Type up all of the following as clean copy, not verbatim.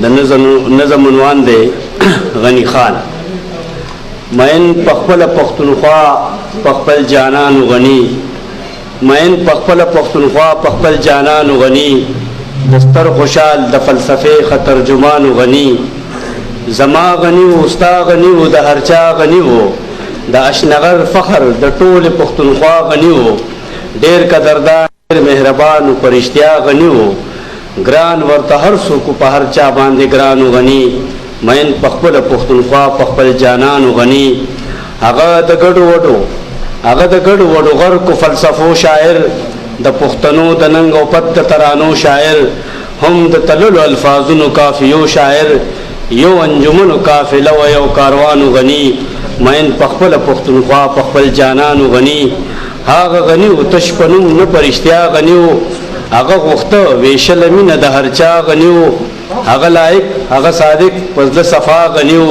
د نظم عنوان دی غنی خان. مین په خپله پښتونخوا په خپل جانانو غني، مین په خپله پښتونخوا په خپل جانانو غني، د ستر خوشحال د فلسفې ښه ترجمانو غني. زما غني و، ستا غني و، د هر چا غني و، د اشنغر فخر د ټولې پښتونخوا غني و. ډېر قدردان، ډېر مهربان و، په رښتیا غني و، ګران ورته هر څوک په هر چا باندې ګران و غني. مین په خپله پښتونخوا په خپل جانانو غني. هغه د ګډو وډو، هغه د ګډو وډو غرقو فلسفو شاعر، د پښتنو د ننګ او پت د ترانو شاعر، هم د تللو الفاظونو کافیو شاعر، یو انجمنو قافله و یو کاروانو غني. مین په خپله پښتونخوا په خپل جانانو غني. هغه غني و تش په نوم نه په رښتیا غني و، هغه غوښته ویشله مینه د هر چا غني و. هغه لایق، هغه صادق، په زړه صفا غني و،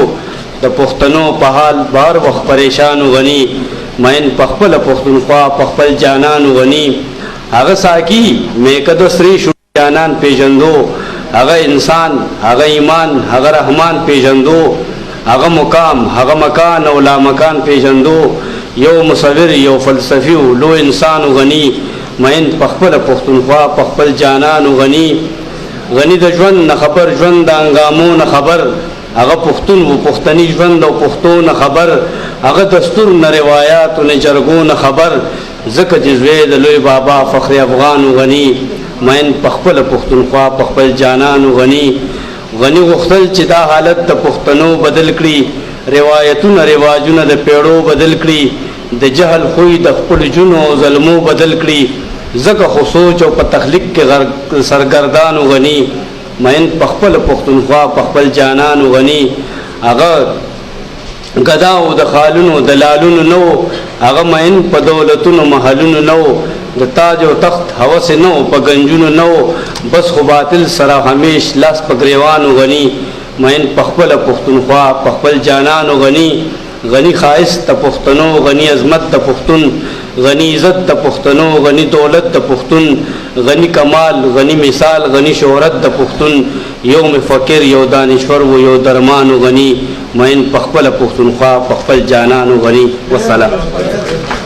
د پښتنو په حال به هر وخت پریشان و غني. مین په خپله پښتونخوا په خپل جانانو غني. هغه ساکي میکه د سرې شو جانان پیژندو، هغه انسان، هغه ایمان، هغه رحمان پیژندو، هغه مقام، هغه مکان او لا مکان پیژندو. یو مصور، یو فلسفي و، لوی انسان و غني. مین په خپله پښتونخوا په خپل جانان و غني. غني د ژوند نه خبر، ژوند د انګامو نه خبر، هغه پښتون و، پښتني ژوند او پښتو نه خبر، هغه دستور نه، روایاتو نه، جرګو نه خبر، ځکه چې زوی د لوی بابا فخر افغان و غني. مین په خپله پښتونخوا په خپل جانان و غني. غني غوښتل چې دا حالت د پښتنو بدل کړي، روایتونه رواجونه د پیړو بدل کړي، د جهل خوی د خپل جونو او زلمو بدل کړي، ځکه خو سوچ او په تخلیق کې سرګردان و غني. مین په خپله پښتونخوا په خپل جانان و غني. هغه ګدا و د خالونو د لالونو نه و، هغه مین په دولتونو محلونو نه و، د تاج او تخت هوس نه و، په ګنجونو نه و، بس خو باطل سره همیش لاس په ګریوان و غني. مین په خپله پښتونخوا په خپل جانان و غني. غني ښایست د پښتنو، غني عظمت د پښتون، غني عزت د پښتنو، غني دولت د پښتون، غني کمال، غني مثال، غني شهرت د پښتون. یو مفکر، یو دانشور و، یو درمان و غني. مین په خپله پښتونخوا په خپل جانان و غني. والسلام.